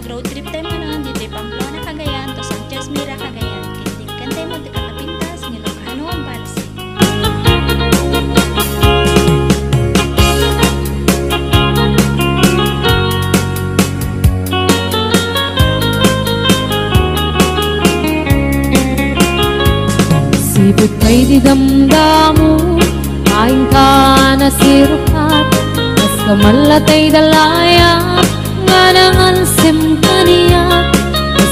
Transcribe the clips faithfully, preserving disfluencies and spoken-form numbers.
Road trip tayo manen ditoy Pamplona, Cagayan, to Sanchez Mira, Cagayan. Ket diken tayo met kakapintas nga Ilocano a balse. Sipud pay ti damdamo, kainka a nasirpat, kas kamallatay da layap nga nangalsem kaniak.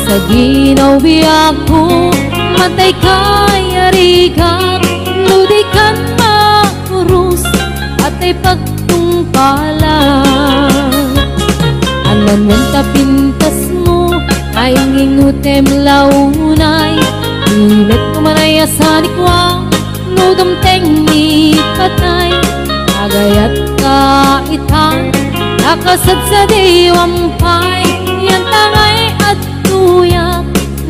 Sa ginaw biagko, matay kay arigak, no dikan makurus, atay pagtungpalak. Anan wen ta pintasmo, ay ngingutem la unay, imet ko manay a sanikuam, no dumteng ni patay, agayat ka itan, nakasadsadiwam pay, yan ta ngay adtoyak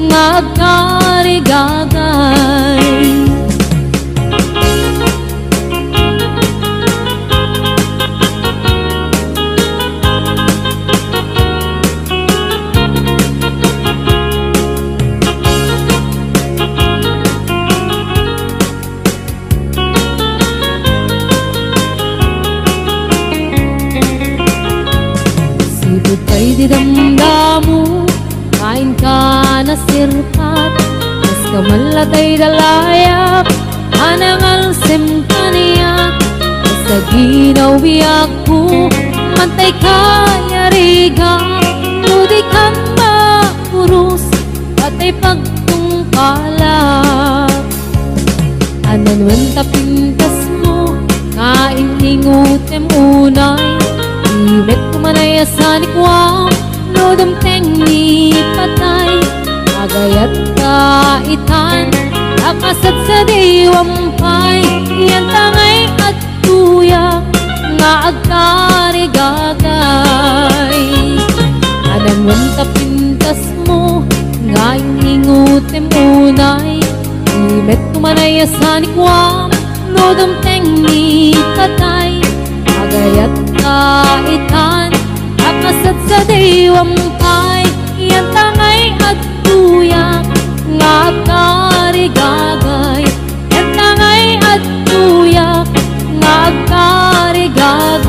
nga agkarigagay. Sipud pay ti damdamo, kainka a nasirpat, kas kamallatay da layap a nangalsem kaniak. Sa ginaw biagko, matay kay arigak, no dikan makurus, atay pagtungpalak. Anan wen ta pintasmo, kain ingutem unay, imet ko manay a sanikuam, no dumteng ni patay, agayat ka itan, nakasadsadiwam pay, yan ta ngay adtoyak nga agkarigagay. Anan wen ta pintasmo, nga ingutem unay, imet ko manay a sanikuam, no dumteng ni patay, agayat ka itan, nakasadsadiwam pay, yan ta ngay adtoyak nga agkarigagay, yan ta ngay adtoyak nga agkarigagay.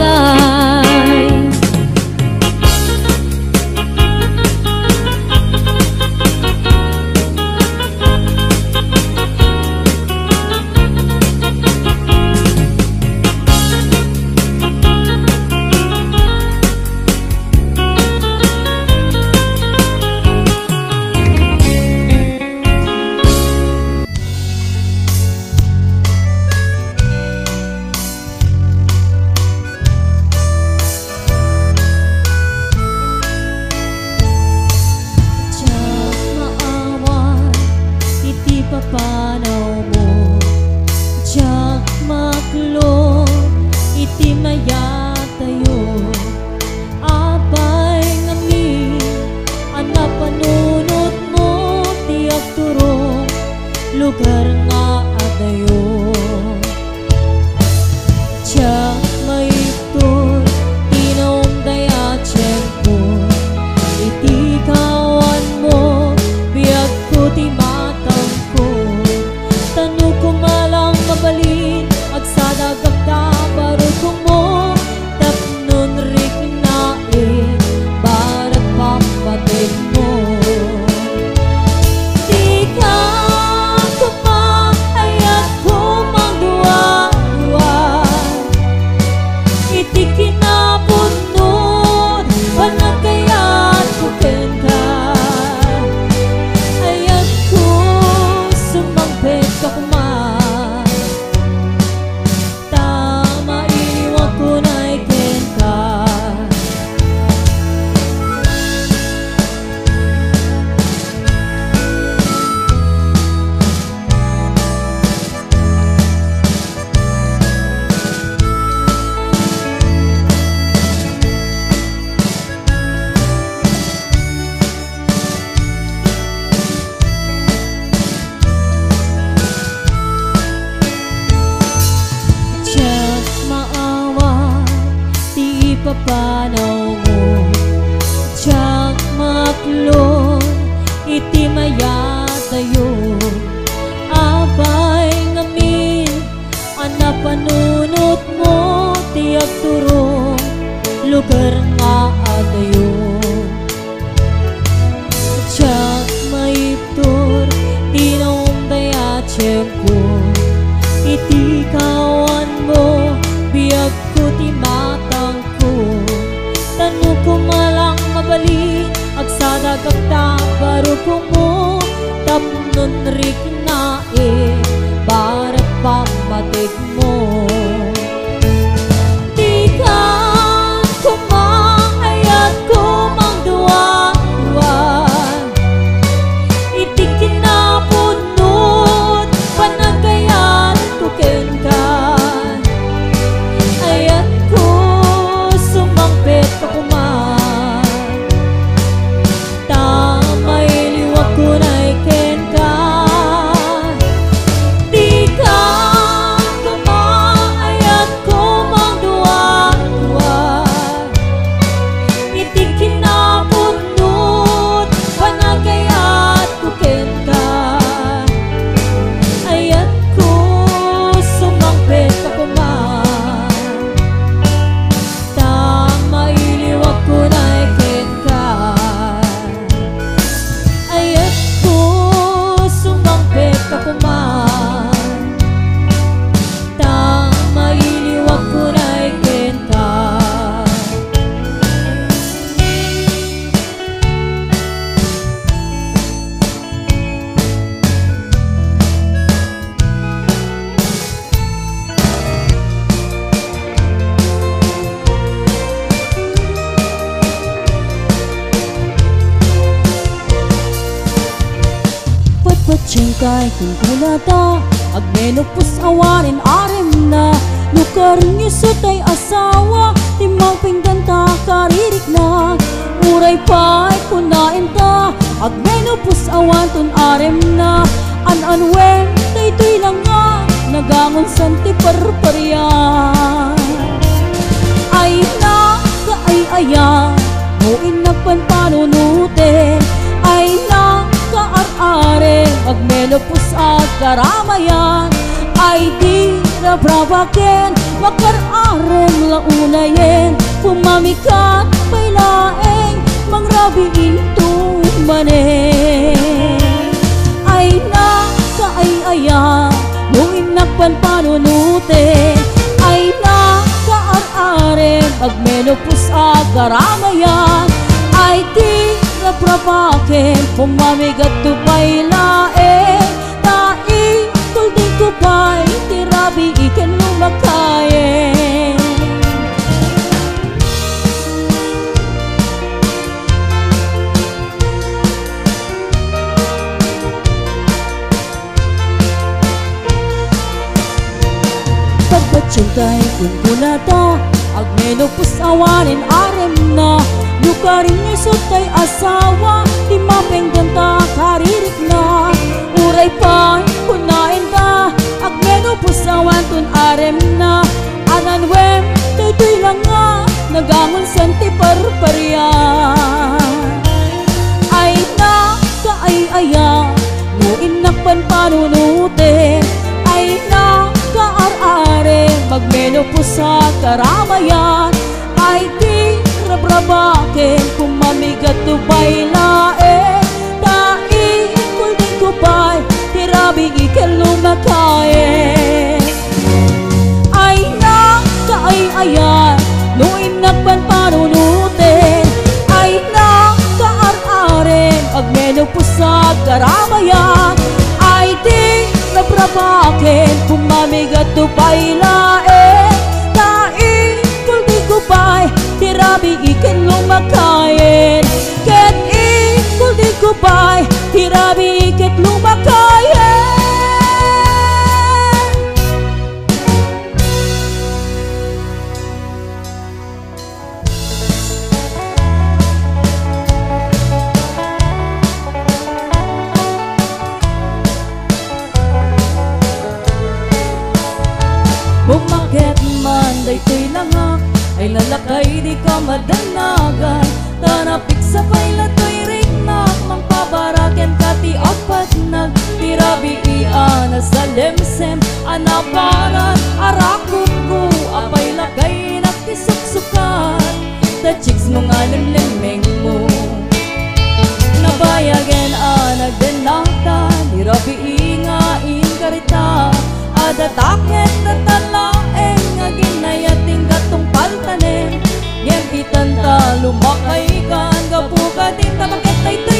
Kagtabarukomo tapnon riknaen baret pammatikmo. Dikan koma ayatko mangduadua iti kinapudno panagayatko kenka. Ayatko sumangpet ka koma. Ta mailiwak kunay kenka. Dikan koma ayatko mangduadua iti kinapudno panagayatko kenka. Ayatko sumangpet ka koma. Ta mailiwak kunay kenka. Ayatko sumangpet ka koma. Ta mailiwak kunay kenka. Patpatien tay kunkunada, agmenopause awanen aremna. No karinyo isu tay asawa, ti mangpenggan ta karirikna. Uray pay kunaen ta, agmenopause awanton aremna. An-anuen daytoy la nga nagangonsan ti parparian. Ay nakaay-aya, no innak panpanunuten. Ay nakaar-arem, agmenopause agaramayan. Ay di rabrabaken, makaar-arem la unayen. Pumamigat pay laeng, mangrabiinto manen. Ay nakaay-aya, no innak panpanunuten. Ay nakaar-arem, agmenopause agaramayan. Ay ti rabrabaken, pumamigatto pay laeng. Ta ikuldingko pay ti rabii ken lumakayen. Patpatien tay kunkunada, agmenopause awanen aremna. No karinyo isu tay asawa, ti mangpenggan ta karirikna. Uray pay kunaen ta, agmenopause awanton aremna. An-anuen daytoy la nga nagangonsan ti parparian. Ay nakaay-aya, no innak panpanunuten. Ay nakaar-arem, agmenopause agaramayan. Ay ti rabrabaken, pumamigatto pay laeng. Ta ikuldingko pay ti rabii ken lumakayen. Ay nakaay-aya, no innak panpanunuten. Ay nakaar-arem, agmenopause agaramayan. Ay ti rabrabaken, pumamigatto pay laeng. Ta ikuldingko pay ti rabii ken lumakayen. Ket ikuldingko pay ti rabii ket lumakayen. Bumaket man daytoy langak, ay lalakay di ka madanagan. Ta napigsa pay la toy riknak, mangpabara kenka ti apatnag, ti rabii a nasalemsem a naparan, a rakumko, apay la kaynak ti suksukat, ta chicks mo nga lemlemmengmo. Nabayagen a nagdennata, ti rabii nga inkarita, adda ta ket dattan laeng nga ginayat ti ingatong paltanen. Ngem itanta lumakaykan gapu kadin, ta baket daytoy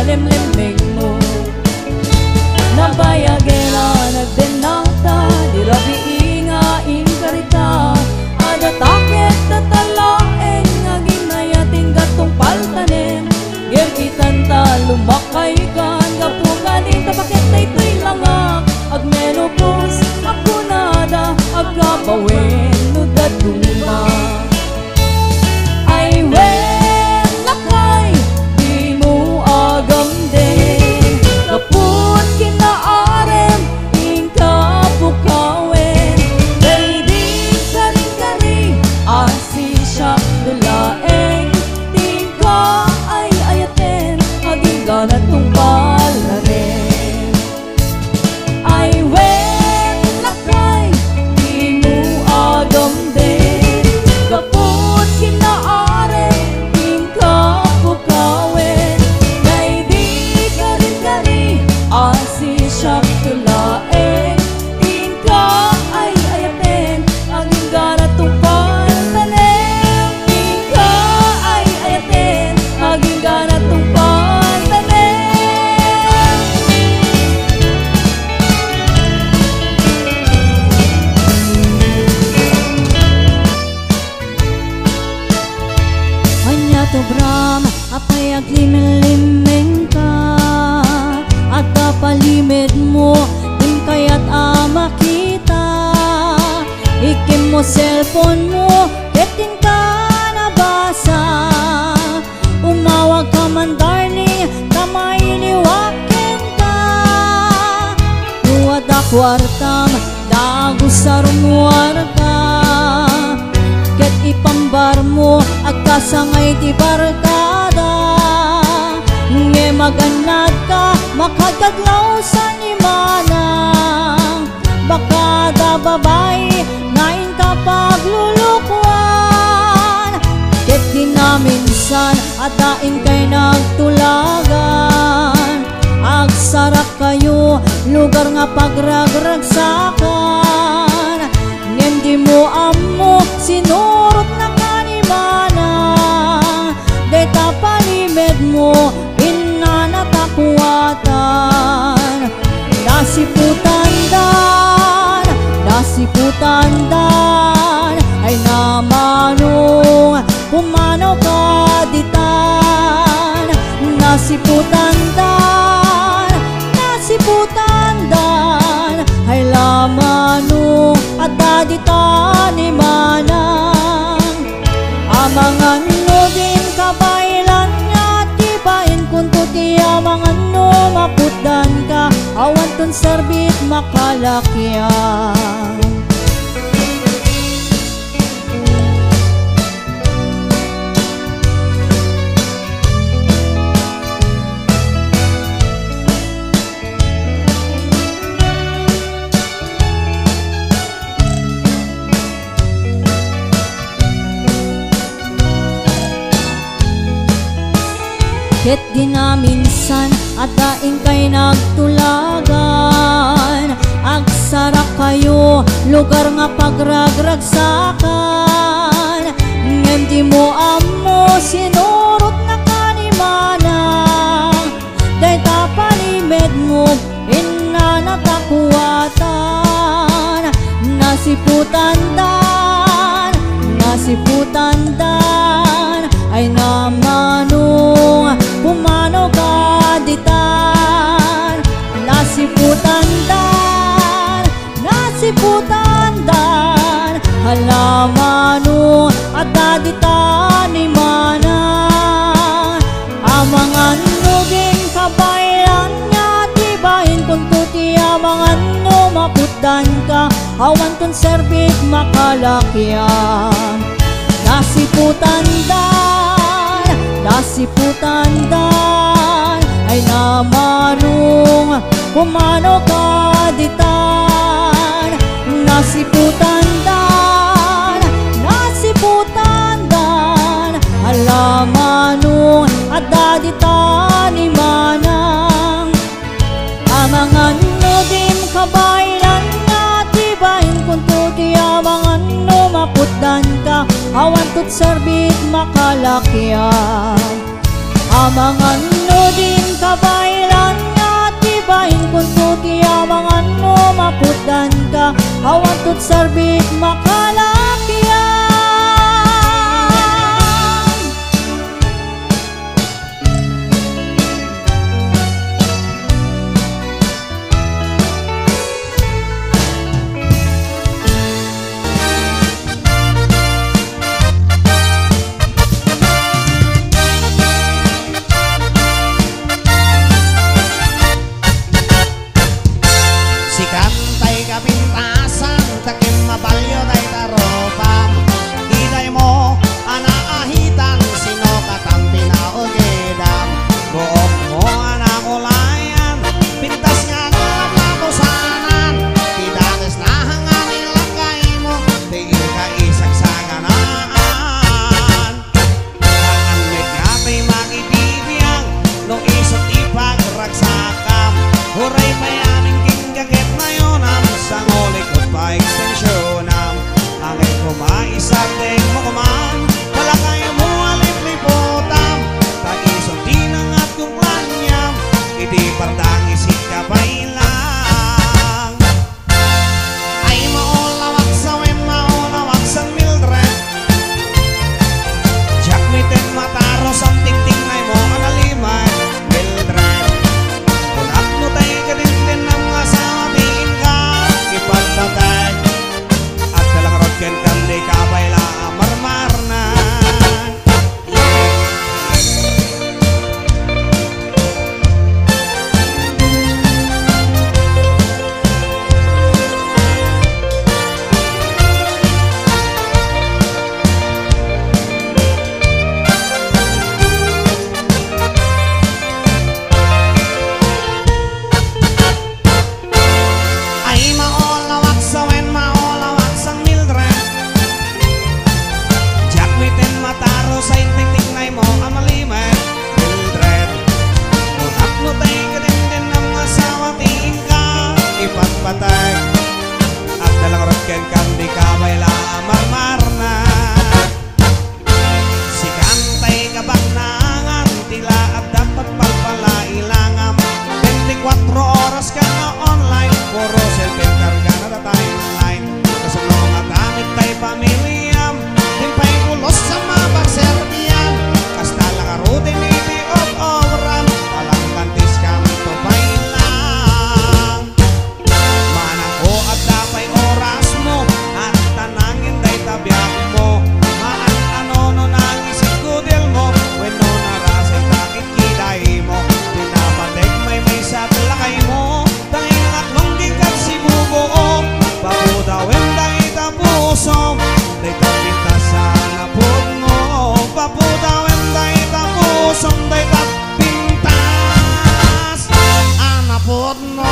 lemlemmengmo. Nabayagen a nagdennata, di rabii nga inkarita, adda ta ket data laeng nga agin-ayaten nga tungpal tanem. Ngem itanta lumakaykan, gapu kadin ta baket daytoy langak, agmenopause, agkunada, agkabawen no dadduma. Ay wen, lakay, dimo agamden, gapu ket kinaarem, inka pukawen, daydi karin-kari, asisiak no laeng, ti inka ay-ayaten, agingga na tungpal tanem. Ay wen, lakay, dimo agamden, gapu ket kinaarem, inka pukawen, daydi karin-kari, asisiak no laeng, ti inka ay-ayaten, agingga na tungpal tanem, inka ay-ayaten, agingga na tungpal tanem. Ania ti obram, apay aglimlemmengka? Adda palimedmo, dim kayat a makita. Ikkemmo cellphonemo, ket dinka nabasa. Umawagka man, darling, ta mailiwak kenka. No adda kuartam, dagus a rummuarka, ket ipambarmo, agkasangay ti barkada. Ngem agannadka, makadkadlaw san imana. Baka adda babai nga inka paglulukoan, ket di naminsan adda inkay nagtulagan. Agsarakayo, lugar nga pagragragsakan, ngem dimo ammo sinurotnaka ni mana. Dayta palimedmo, innanata kuatan. Nasiputandan, nasiputandan, ay namanong, pumanawka ditan. Nasiputandan, nasiputandan, ay namanong, adda ditan ni manang. Amangan no din kabaelan nga agbain kunto ti amangan no maputdanka, awan ton serbit makalakian. Ket di naminsan adda inkay nagtulagan, agsarakayo, lugar nga pagragragsakan, ngem dimo ammo sinurotnaka ni manang. Dayta palimedmo, innanata kuatan. Nasiputandan, nasiputandan, ay namanong, pumanawka ditan. Nasiputandan, nasiputandan, ay namanong, adda ditan ni manang. Amangan no din kabaelan nga agbain kunto ti amangan no maputdanka, awan ton serbit makalakian. Nasiputandan, nasiputandan, ay namanong, pumanawka ditan. Nasiputandan, nasiputandan, ay namanong, adda ditan ni manang. Amangan no din kabaelan nga agbain kunto ti amangan no maputdanka, awan ton serbit makalakian. Amangan no din Babaelan nga ti bain, kunto ti amangan no maputdanka, awan to ti sarbik makalakian. Sikan tay kapintasan, ta kimmabalyo dayta rupam. Itay mo a naahitan, sino katan pinaugidam? Buok mo a nakulayan, pintas nga aglaplapusanan. Ti dakes na hangan ilakay mo, ti ika isagsaganaan. Ammekka tay makibibiag no isu ti pagragsakam. Uray pay amin kenka ket nayonam, sangolik pa ekstensionam. Angay koma isardengmo koman, talakaymo a lipliputam, ta isu ti nangatko kaniam, iti pardangis ika pay lang. Ay, maulawak sa wen, maulawak sa Mildred. Diak miten matarus, ang tingtingnay mo a nalimed, Mildred. Kunak no tay kadindennam nga asawa ti inka, ipagbatek. Adda la ngarud kenka, dika pay la a marmarna. Ay, maulawak sa wen, maulawak sa Mildred. Diak miten matarus, ay, tingtingnay mo a malimed, Mildred. Kunak no tay kadindennam nga asawa ti inka, ipagbatek. Adda la ngarud kenka, dika pay la a marmarna. Sikan tay kabaknangan, ti la adda pagpalpalailangam. Bentikuatro oras ka nga online, puro cellphone karga na ta timeline. Kasano nga damit tay pamiliam, din pay pulos sa mapagserbian. Kasta la ngaruden iti ob-obram, palangkantis kanto pay lang. Manang ko adda pay orasmo, at tanangin dayta biagmo. Maan-ano no nangisit kudelmo, wenno narasay ta kitkidaymo. Pinapatek maymaysa ti lakaymo, ta ingnak lunggi ket sibubuom. Papudawen dayta pusom, dayta pintas a napudno. Papudawen dayta pusom, dayta pintas a napudno.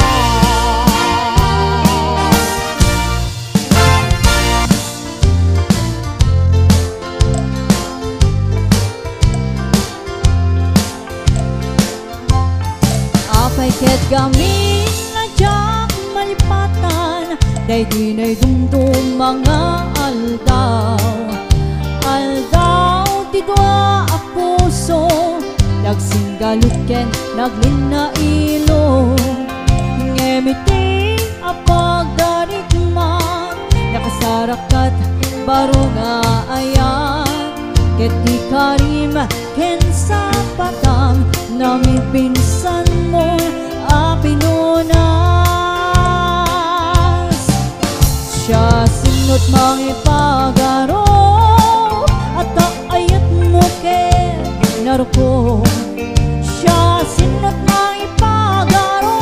Apay ket gamin a diak malipatan daydi naidumduma nga aldaw. Aldaw ti dua a puso, nagsinggalut ken naglinnailo. Ngem iti a pagdarikman, nakasarakat baro nga ayat, ket ti karim ken sapatam, namipinsanmo a pinunas. Siasino't mangipagaro, a ta ayatmo ket naruko. Siasino't mangipagaro,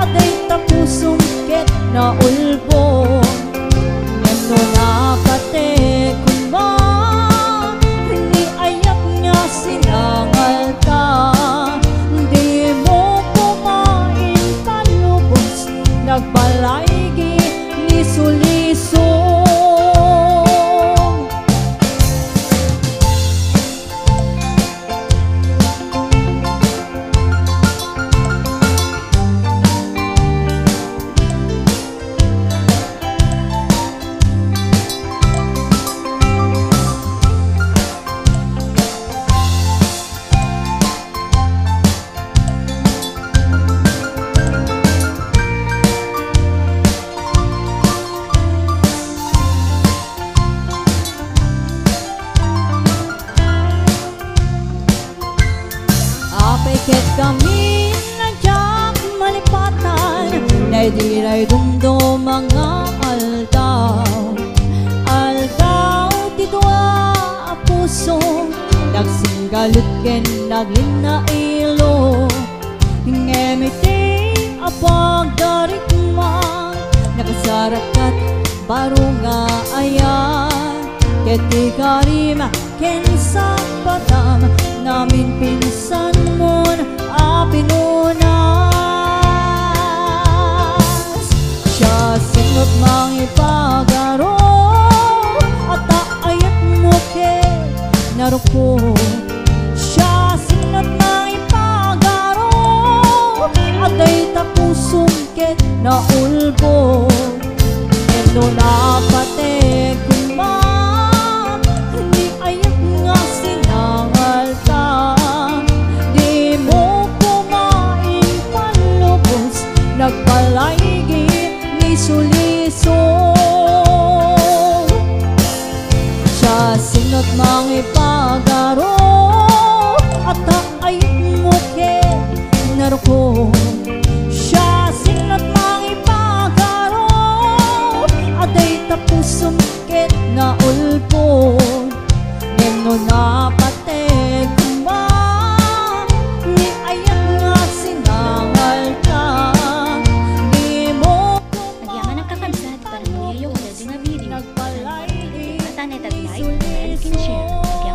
a dayta pusom ket naulbod. Ngem no napatekon man ni ayat nga sinangalta, dimo koma impalubos, nagbalaygi ni sulisog. Ay di ray dumduma nga aldaw, aldaw ti dua a puso, nagsinggalut ken naglinnailo. Ngem iti a pagdarikma, nakasarakat baro nga ayat, ket ti karim ken sapatam, naminpinsan mon a pinunas. Siasino ti mangipagaro, ata ayat mo ket narukot. Siasino ti mangipagaro, adda ita pusom ket naulbod. Ket no napateg koma, ni ayat nga sinangalta, dimo koma impalubos, nagbalay ket nisulisog. Siasino ti mangipagaro, ata ayat mo ket narukot. Siasino ti mangipagaro, adda ita pusom ket naulbod. Ngem no napateg koma, ni ayat nga sinangalta, dimo Agyaman a kakabsat, parang muyayo kadagiti nga video. Nagbalay Ata netagna iti like and share.